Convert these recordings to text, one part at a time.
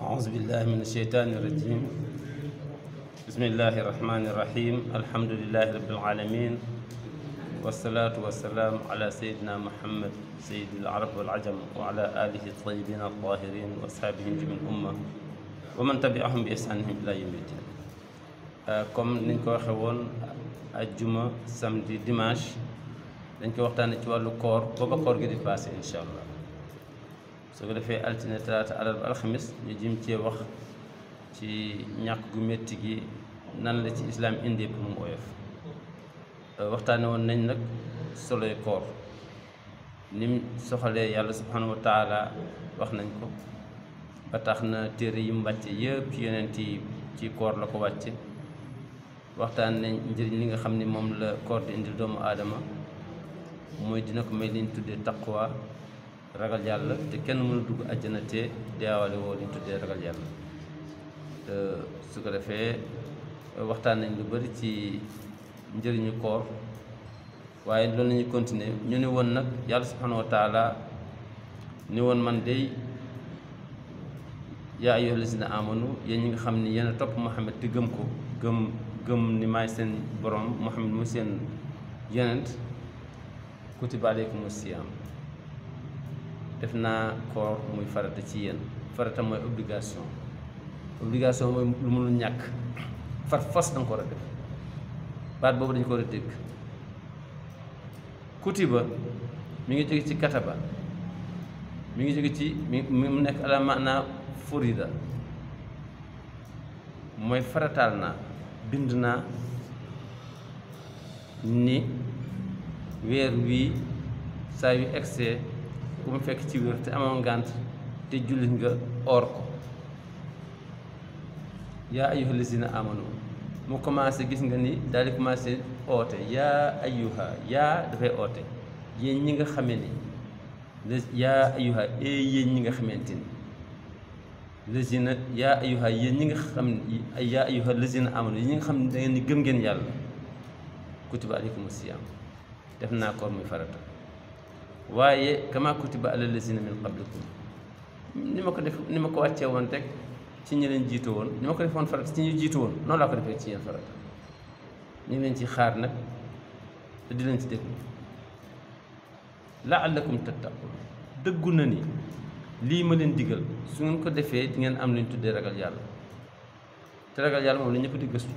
أعوذ بالله من الشيطان الرجيم. بسم الله الرحمن الرحيم. الحمد لله رب العالمين، والصلاة والسلام على سيدنا محمد سيد العرب والعجم وعلى آله الطيبين الطاهرين وأصحابه من الأمة ومن تبعهم بإحسانهم إلى يوم الدين. comme niñ ko waxee woon ajjuma samedi dimanche dañ ko waxtaanee ci wàllu koor booba koor gi di passé incha allah su ko defee altine talaata àllarba alxamis ñu jëm cee wax ci ñàkk gu métti gi nan la ci islaam indee pour mu oyof. waxtaane woon nañ nag soloy koor nim soxalee yàlla subhanahu wa taala wax nañ ko ba tax na téere yi mu wàcce yëpp ci yonent yi ci koor la ko wàcce. waxtaan nañ njëriñ li nga xam ni moom la koor di indil doomu aadama mooy dina ko may liñ tuddee taqwa ragal yàlla te kenn mënu dugg àjjana te deewaale woo liñ tuddee ragal yàlla. su ko defee waxtaan nañ lu bari ci njëriñu koor waaye loolu lañuy continuer ñu ne woon nag yàlla subhanahu wa taala ni woon man dey yaa ayyuha lazina amanu yéen ñi nga xam ni yéen a topp Muhammad te gëm ko gëm ni maay seen borom Muhammad mu seen yonent kutiba alaykumu siyaam def naa koor muy farata ci yéen. farata mooy obligation mooy lu mënul ñàkk fas danga ko war a def baat boobu dañu ko war a dégg. kutiba mi ngi jóge ci kataba mi ngi jóge ci mu nekk ala maana furida mooy farataal naa bind naa ni weer wii saa yu egsee ku mu fekk ci wér te amoon ngànt te jullit nga oor ko. yaa ayyuha lazina amanu mu commencé gis nga ni daal di commencé oote yaa ayyuha yaa dafay oote yéen ñi nga xamee ni yaa ayyuha yéen ñi nga xamante ni lazina yaa ayyuha yéen ñi nga xam ne yaa ayyuha lazina amanu yi ñi nga xam ne da ngeen ni gëm ngeen yàlla kutiba alaykumu siyaam def naa koor muy farata waaye kama kutiba ala lazina min qablikum ni ma ko wàccee woon rek ci ñi leen jiitu woon ni ma ko defoon farata ci ñu jiitu woon noonu laa ko defee ci yéen farata. ñu ngi leen ci xaar nag te di leen ci déglu la'allakum tattaqun dëggu na ni lii ma leen digal su ngeen ko defee di ngeen am lu ñu tuddee ragal yàlla te ragal yàlla moom la ñëpp di gëstu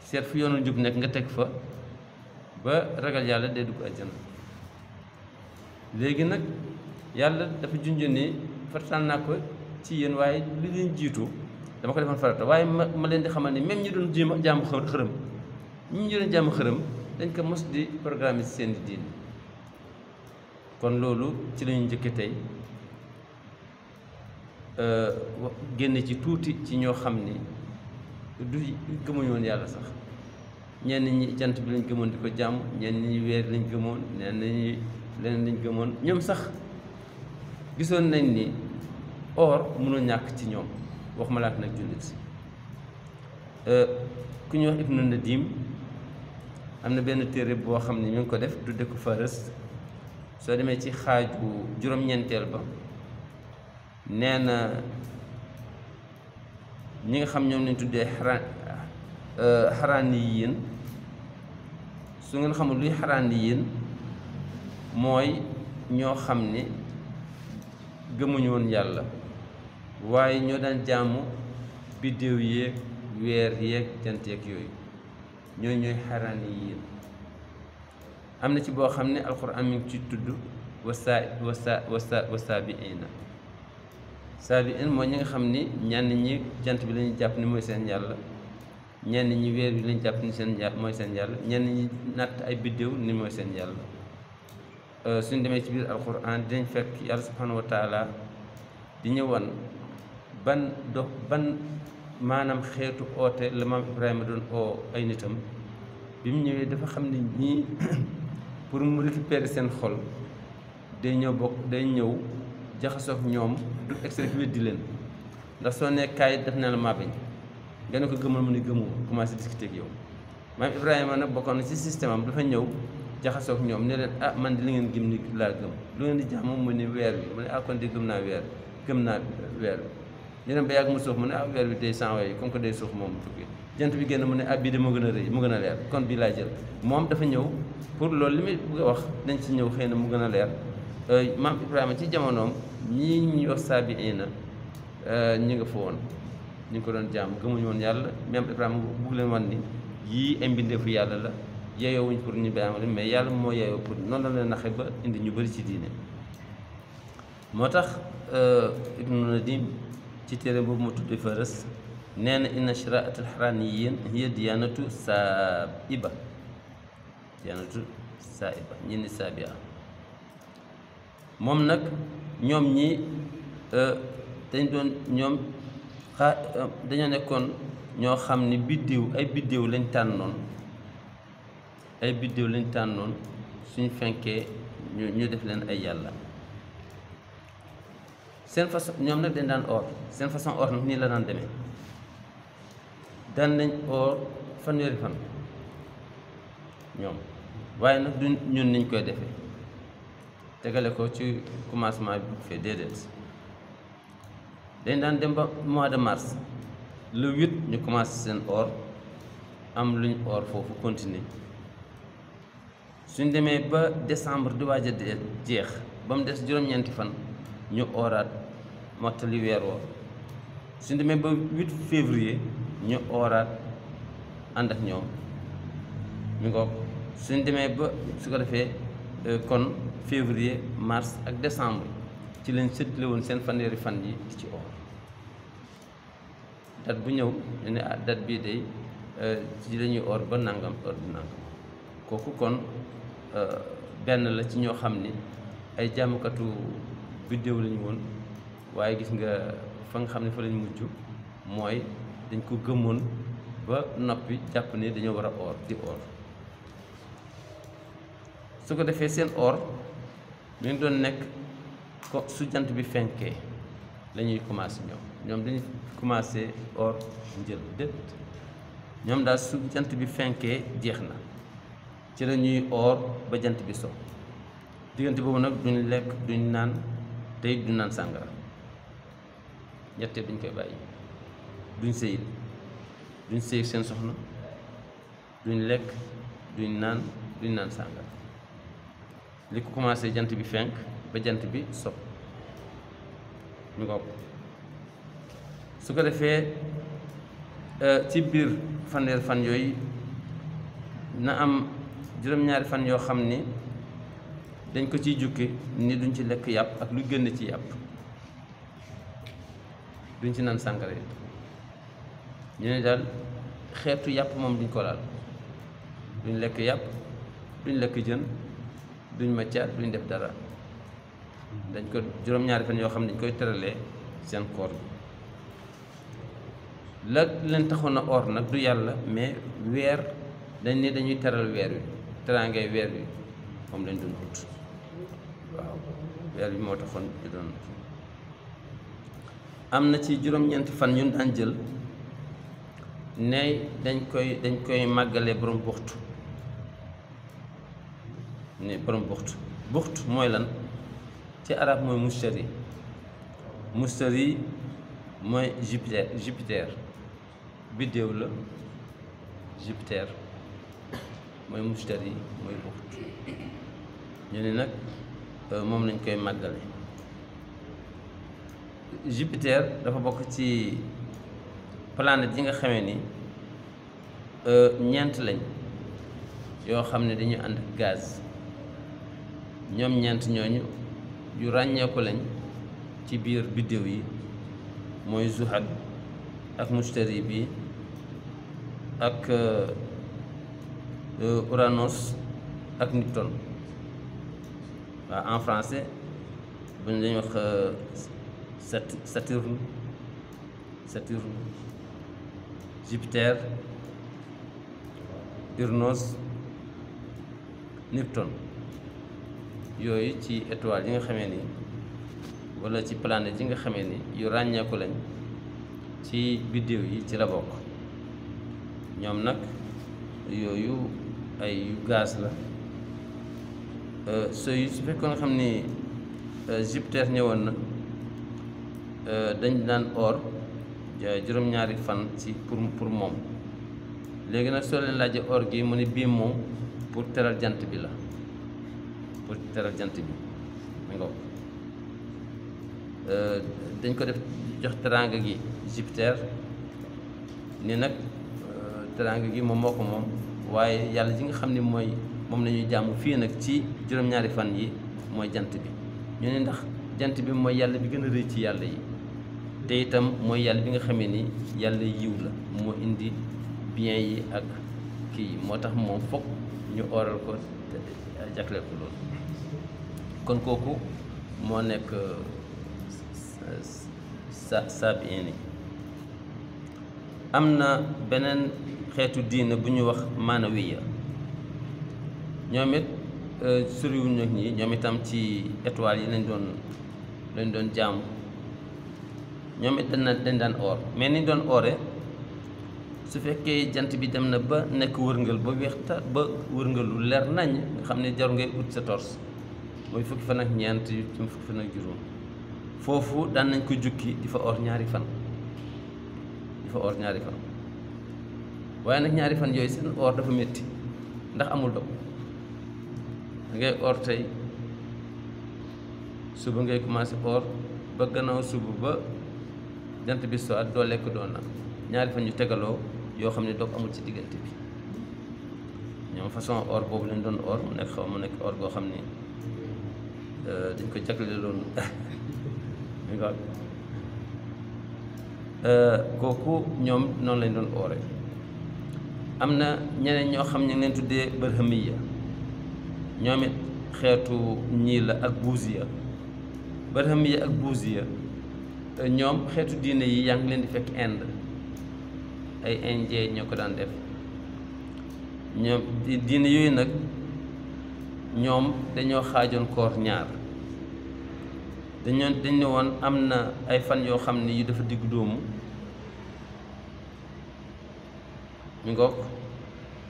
seet fu yoonu jub nekk nga teg fa ba ragal yàlla day dugg àjjana. léegi nag yàlla dafa junj ni farataal naa ko ci yéen waaye li leen jiitu dama ko defoon farata waaye ma leen di xamal ni même ñi doon jaamu xërëm ñi doon jaamu xërëm dañ ko mos di programme ci seen diin. kon loolu ci lañu njëkke tey génne ci tuuti ci ñoo xam ni du gëmuñu woon yàlla sax ñenn ñi jant bi lañ gëmoon di ko jàmm ñenn ñi weer lañ gëmoon ñenn ñi leneen lañ gëmoon ñoom sax gisoon nañ ni or mënul ñàkk ci ñoom waxuma laa nag jullit ku ñuy wax Ibnu Nadim am na benn téere boo xam ne ñu ngi ko def tudde ko Faras. soo demee ci xaaju juróom-ñeenteel ba nee na ñi nga xam ñoom lañ tuddee xaraani yiin su ngeen xamul luy xaraani yiin mooy ñoo xam ni gëmuñu woon yàlla waaye ñoo daan jaamu biddéew yeeg weer yeeg jant yeeg yooyu ñooy xaraani yiin. am na ci boo xam ne alxuraan mi ngi ci tudd wasaabiina saabiin mooy ñi nga xam ni ñenn ñi jant bi lañuy jàpp ni mooy seen yàlla ñenn ñi weer bi lañu jàpp ni mooy seen yàlla ñenn ñi natt ay biddéew ni mooy seen yàlla. suñ demee ci biir alxuraan dinañ fekk yàlla subhanahu wa taala di ñëwan ban maanaam xeetu oote la maam Ibrahima doon oo ay nitam bi mu ñëwee dafa xam ni ñii pour mu récupérer seen xol day ñëw jaxasoog ñoom du extrait weddi leen ndax soo nee kaay def na la maa bañ nga ne ko gëmal mu ne gëmoo commencé discuter ak yow. maam Ibrahima nag bokkoon na ci système am dafa ñëw jaxasoog ñoom ne leen man di li ngeen gëm ni laa gëm lu ngeen di jax moom mu ne weer bi mu ne kon di gëm naa weer gëm naa weer bi ñu dem ba yàgg mu suux mu ne weer bi day sanwee comme que day suux moom tukki jant bi génn mu ne bii de moo gën a rëy mu gën a leer kon bii laa jël moom dafa ñëw pour loolu li muy bëgg a wax dañ ci ñëw xëy na mu gën a leer maam Ibrahima ci jamonoom ñii ñuy wax saabiina ñi nga fa woon ñu ngi ko doon jaam gëmuñu woon yàlla même Ibrahima bugg leen wan ni yii ay mbindeefu yàlla la yeyoowuñ pour ñu bayaama leen mais yàlla moo yeyoo pour noonu la leen naxe ba indi ñu bëri ci diine moo tax Ibnu Nadim ci téere boobu ma tudde Faras nee na inna shiraat alxaraaniyin hiya diyanatu saaiba ñi ni saabia moom nag ñoom ñi dañ doon ñoom dañoo nekkoon ñoo xam ni ay biddéew lañ tànnoon suñ fenkee ñu def leen ay yàlla seen façon ñoom nag dañ daan or seen façon or nag nii la daan demee daan nañ or fanweeri fan ñoom waaye nag du ñun niñ koy defee tegale ko ci commencement bi fee déedéet dañ daan dem ba mois de mars le 8 ñu commencé seen or am luñ or foofu continuer suñ demee ba décembre di waaj a jeex ba mu des juróom-ñeenti fan ñu oraat mottali weer woo suñ demee ba 8 février ñu oraat ànd ak ñoom mi ngoog suñ demee ba su ko defee kon février mars ak décembre ci leen séddale woon seen fanweeri fan yi di ci or date bu ñëw ñu ne date bii day ci lañuy or ba nangam or bu nangam kooku kon benn la ci ñoo xam ni ay jàmmkatu biddéew lañu woon waaye gis nga fa nga xam ne fa lañ mujj mooy dañ ko gëmoon ba noppi jàpp ne dañoo war a or di or su ko defee seen or mi ngi doon nekk ko su jant bi fenkee la ñuy commencé ñoom dañuy commencé or njël déet ñoom daal su jant bi fenkee jeex na ci la ñuy or ba jant bi so diggante boobu nag duñ lekk duñ naan tey du naan sàngara ñettee duñ koy bàyyi duñ sëyit duñ sëy seen soxna duñ lekk duñ naan sàngara li ko commencé jant bi fenk ba jant bi so ñu ko su ko defee ci biir fanweer fan yooyu na am juróom-ñaari fan yoo xam ni dañ ko ciy jukki ni duñ ci lekk yàpp ak lu génn ci yàpp duñ ci naan sàngara yi ñu ne daal xeetu yàpp moom duñ ko laal duñ lekk yàpp duñ lekk jën duñ maccaat duñ def dara dañ ko juróom-ñaari fan yoo xam ne dañ koy tëralee seen koor bi la leen taxoon a or nag du yàlla mais weer dañ ne dañuy teral weer wi teraangay weer wi moom lañ doon ut waaw weer wi moo taxoon ñu doon am na ci juróom-ñeenti fan ñun daan jël ne dañ koy màggalee borom buxtu ne borom buxtu mooy lan ci arab mooy mustari mooy Jupiter biddéew la Jupiter mooy mustari mooy buxtu ñu ne nag moom lañ koy màggale Jupiter dafa bokk ci planète yi nga xamee ni ñeent lañ yoo xam ne dañu ànd ak gaz ñoom ñeent ñooñu yu ràññeeku lañ ci biir biddéew yi mooy Zuhal ak Mustari bi ak Uranus ak Neptune waaw en français bu ñu dañuy wax Saturne Jupiter Uranus Neptune yooyu ci étoile yi nga xamee ni wala ci planète yi nga xamee ni yu ràññeeku lañ ci biddéew yi ci la bokk ñoom nag yooyu ay yu gaz la su fekkoon nga xam ni Jupiter ñëwoon na dañ daan or juróom-ñaari fan ci pour moom. léegi nag soo leen laajee or gi mu ne bii moom pour teral jant bi la, pour teral jant bi mi nga dañ ko def jox teraanga gi Jupiter ni nag teraanga gi moom moo ko moom, waaye yàlla ji nga xam ne moom la ñuy jaamu fii nag ci juróom-ñaari fan yi mooy jant bi. ñu ne ndax jant bi mooy yàlla bi gën a rëy ci yàlla yi, te itam mooy yàlla bi nga xamee ni yàlla yiw la, moo indi bien yi ak kii yi, moo tax moom foog ñu oral ko jagleel ko loolu. kon kooku moo nekk Sabiin yi. am na beneen xeetu diine bu ñuy wax Manawiya, ñoom it soriwuñ ak ñi, ñoom itam ci étoiles yi lañ doon jaamu. ñoom it dañ daan or, mais ni doon oore su fekkee jant bi dem na ba nekk wërngal ba weexta ba wërngal lu leer nañ nga xam ne jaru ngay ut sa tors, mooy fukki fan ak ñeent ci fukki fan ak juróom, foofu daan nañ ko jukki di fa or ñaari fan, waaye nag ñaari fan yooyu seen or dafa métti ndax amul dog. da ngay or tey suba ngay commencé or ba gannaaw suba ba jant bi so at doo lekk doo naan, ñaari fan yu tegaloo yoo xam ne dog amul ci diggante bi. ñoom façon or boobu lañ doon or mu nekk or goo xam ni dañ ko jagle loon kooku ñoom noonu lañ doon oore. am na ñeneen ñoo xam ñu ngi leen tuddee Barhamiya, ñoom it xeetu ñii la ak Buuziya. Barhamiya ak Buuziya ñoom xeetu diine yi yaa ngi leen di fekk Inde, ay indien ñoo ko daan def. ñoom diine yooyu nag ñoom dañoo xaajoon koor ñaar, dañ ne woon am na ay fan yoo xam ne yu dafa diggu dóomu mi ngoog,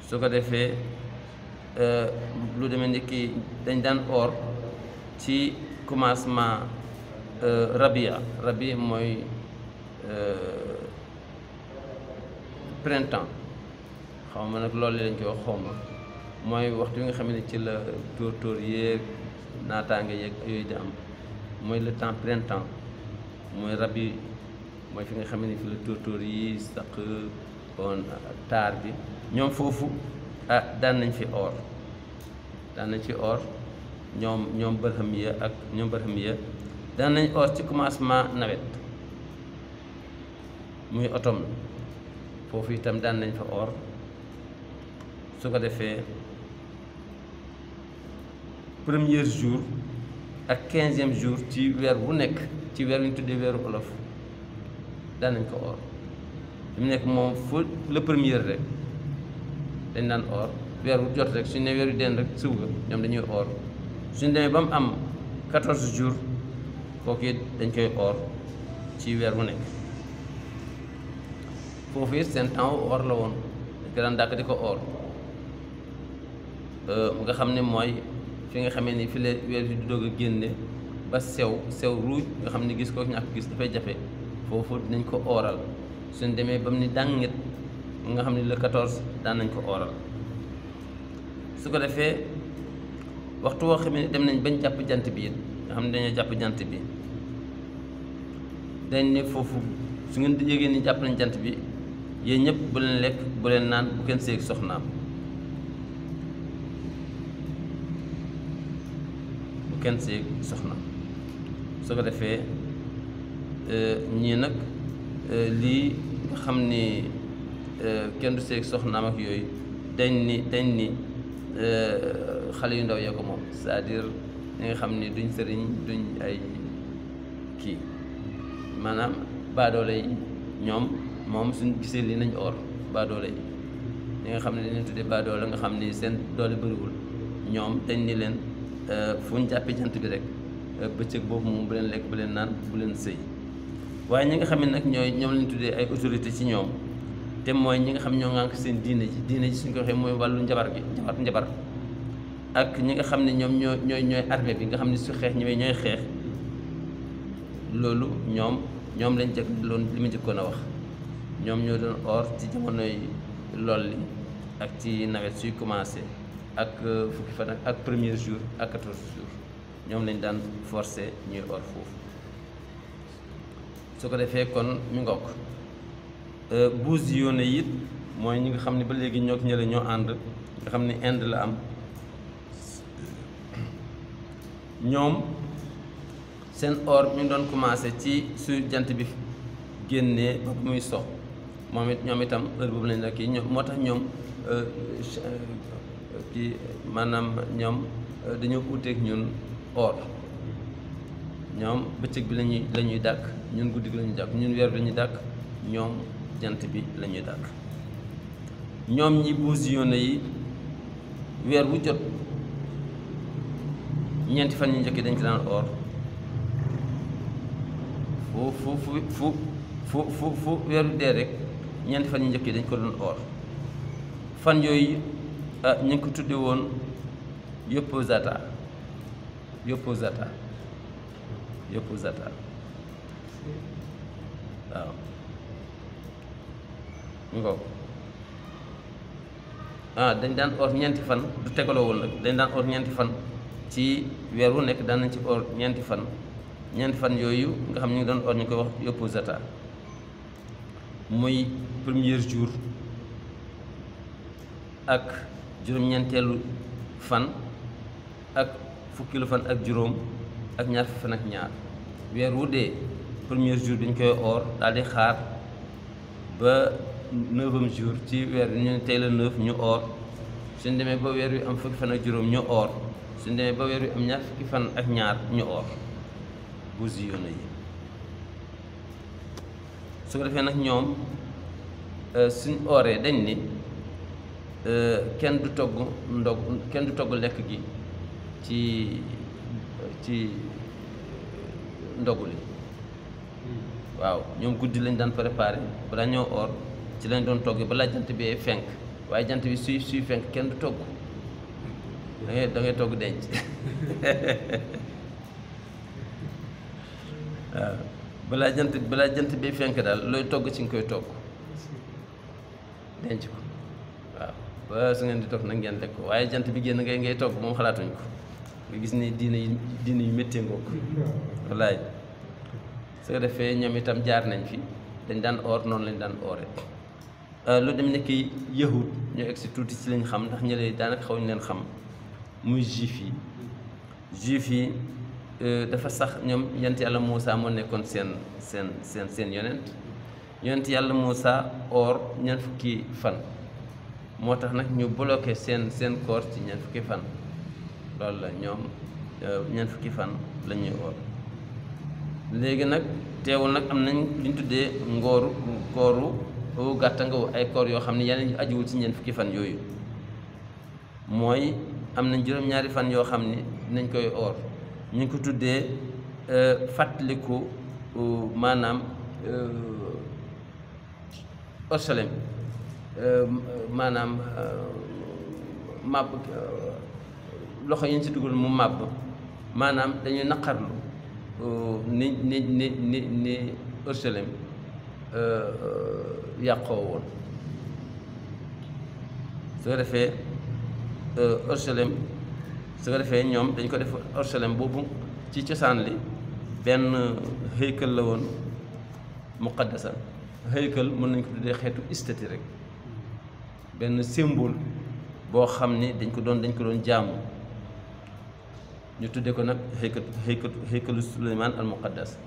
su ko defee lu demee ni ki dañ daan or ci commencement rabi mooy printemps, xaw ma nag loolu lañ koy wax, xaw ma mooy waxtu bi nga xam ne ci la tóor yéeg naataange yeeg yooyu di am, mooy le temps printemps, mooy rabi mooy fi nga xam ne fi la tóor yi saq bon taar bi. ñoom foofu daan nañ fi or ñoom Barhamiya daan nañ or ci commencement nawet muy automne, foofu itam daan nañ fa or. su ko defee premier jour ak 15e jour ci weer bu nekk, ci weer yu ñu tuddee weeru olof, daan nañ ko or. mu nekk moom fu le premier rek dañ daan or, weer bu jot rek suñ ne weer yu den rek suba ñoom dañuy or. suñ demee ba mu am 14 jours kooku it dañ koy or ci weer bu nekk. foofu it seen temps or la woon, dañ ko daan dàkk di ko or. nga xam ne mooy fi nga xamee ni fi la weer bi di doog a génne ba sew ruuj nga xam ne gis ko ñàkk gis dafay jafe, foofu dinañ ko oral. suñ demee ba mu ni dàngit nga xam ne le 14 daan nañ ko oral. su ko defee waxtu woo xam ne dem nañ bañ jàpp jant bi it nga xam ne dañoo jàpp jant bi, dañ ne foofu su ngeen yégée ni jàpp nañ jant bi, yéen ñëpp bu leen lekk bu leen naan bu kenn séeg soxnaam, kenn séeg soxnaam. su ko defee ñii nag lii nga xam ni kenn du séeg soxnaam ak yooyu dañ ni xale yu ndaw yee ko moom, c'est-à-dire ñi nga xam ni duñ sëriñ duñ ay kii, maanaam baadoole yi ñoom moom suñ gisee lii nañ or. baadoole yi ñi nga xam ne dañuy tuddee baadoole nga xam ni seen doole bëriwul, ñoom dañ ni leen fu ñu jàppee jant bi rek bëccëg boobu moom bu leen lekk bu leen naan bu leen sëy. waaye ñi nga xam ne nag ñoom lañ tuddee ay autorité ci ñoom, te mooy ñi nga xam ñoo ŋànk seen diine ji suñ ko waxee mooy wàllu njabar ak ñi nga xam ne ñoom ñooy armée bi nga xam ne su xeex ñëwee ñooy xeex, loolu ñoom ñoom lañ jagleeloon li ma njëkkoon a wax ñoom ñoo doon or ci jamonoy lolli ak ci nawet suy commencé ak fukki fan ak premier jour ak 14 jours ñoom lañ daan forcé ñuy or foofu su ko defee kon mi ngokk buus yoone it mooy ñi nga xam ne ba léegi ñoo ñële ñoo ànd nga xam ne Inde la am ñoom seen or mi ngi doon commencé ci su jant bi génnee ba muy sox moom it ñoom itam heure boobu lañ la kii ñoom moo tax ñoom kii maanaam ñoom dañoo uuteeg ñun or ñoom bëccëg bi la ñuy dàkk ñun guddi gi la ñuy dàkk ñun weer bi la ñuy dàkk ñoom jant bi la ñuy dàkk ñoom ñi buus yoone yi weer bu jot ñeenti fan ñu njëkk dañ ci daan or fu weeru dee rek ñeenti fan ñu njëkk dañ ko doon or fan yooyu ñu ngi ko tudde woon Yopposata waaw ngoo dañ daan or ñeenti fan du tegaloo woon nag dañ daan or ñeenti fan ci weer wu nekk daan nañ ci or ñeenti fan yooyu nga xam ñu ngi doon or ñu koy wax Yopposata muy premier jour ak juróom-ñeenteelu fan ak fukkilu fan ak juróom ak ñaar fan ak ñaar weer wu dee premier jour bi ñu koy or daal di xaar ba 9e jour ci weer bi ñu ne tey la 9 ñu or suñ demee ba weer wi am fukki fan ak juróom ñu or suñ demee ba weer wi am ñaar fukki fan ak ñaar ñu or buus yoone yi su ko defee nag ñoom suñ ooree dañ ni kenn du togg lekk gi ci ndogu li waaw ñoom guddi lañ daan préparé balaa ñoo or ci lañ doon toggee balaa jant bee fenk waaye jant bi suy fenk kenn du togg da ngay togg denc waaw balaa jant bee fenk daal looy togg ci nga koy togg denc ko waaw ba su ngeen di toog nag ngeen lekk ko waaye jant bi génn ngay togg moom xalaatuñ ko nga gis ni diine yu méttee ngoo ko wallaay su ko defee ñoom itam jaar nañ fi dañ daan or noonu lañ daan oore lu dem nekk yahud ñoo egsi tuuti ci lañ xam ndax ñële daanaka xaw ñu leen xam muy juif yi dafa sax ñoom yonent yàlla Muusa moo nekkoon seen yonent yàlla Muusa or ñeent fukki fan moo tax nag ñu bloqué seen koor ci ñeent fukki fan loolu la ñoom ñeent fukki fan la ñuy or léegi nag teewul nag am nañ li ñu tuddee kooru gàtta nga ay koor yoo xam ne yeneen yu ajuwul ci ñeent fukki fan yooyu mooy am nañ juróom-ñaari fan yoo xam ni dinañ koy or ñu ngi ko tuddee fàttaliku maanaam Orsalem maanaam màbb loxo yi ñu si dugal mu màbb maanaam dañuy naqarlu ni Orsalem yàqoo woon su ko defee Orsalem su ko defee ñoom dañ ko def Orsalem boobu ci cosaan li benn xëykal la woon muqaddasa xëykal mën nañ ko tuddee xeetu istati rek benn symbole boo xam ni dañ ko doon jaamu ñu tuddee ko nag xëykalu Suleymaan al muqaddas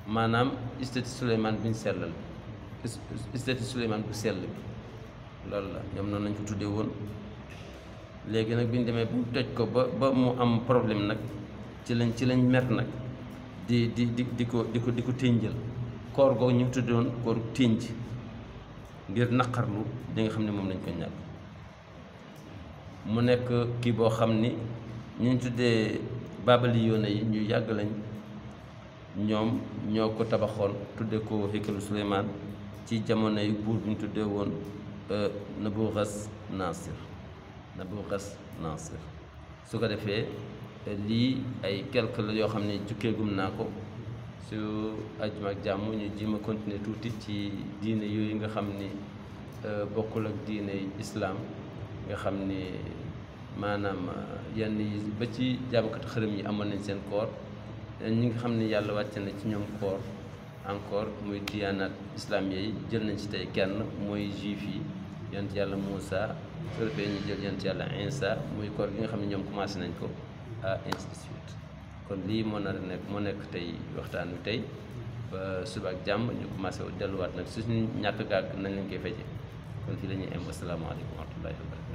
maanaam istati Suleymaan bi ñu sellal istati Suleymaan bu sell bi loolu la ñoom noonu lañ ko tuddee woon léegi nag bi ñu demee bu toj ko ba mu am problème nag ci lañ mer nag di ko ténjal koor googu ñu tuddee woon kooru ténj ngir naqarlu di nga xam ne moom lañ ko ñàkk mu nekk kii boo xam ni ñu tuddee baabali yoone yi ñu yàgg lañ ñoom ñoo ko tabaxoon tuddee ko xikalu Suleymaan ci jamono yu buur bi ñu tuddee woon Nabuxas Nasir su ko defee lii ay quelque la yoo xam ne jukkeegum naa ko su ajuma ak jàmm ñu jima continuer tuuti ci diine yooyu nga xam ni bokkul ak diine islam nga xam ni maanaam yenn yi ba ci jaamukat xërëm yi amoon nañ seen koor ñi nga xam ni yàlla wàcce na ci ñoom koor encore muy diyaanaat islam yi jël nañ ci tey kenn mooy juif yi yonent yàlla Moussa su defee ñu jël yonent yàlla Insa muy koor gi nga xam ne ñoom commencé nañ ko ainsi de suite kon lii moo nekk tey waxtaan wi tey ba suba ak jàmm ñu commencé delluwaat nag suñu ñàkk gàgg nañ lañ koy feje kon fii la ñuy am asalaamaaleykum wa rahmatullahi wa barakatuh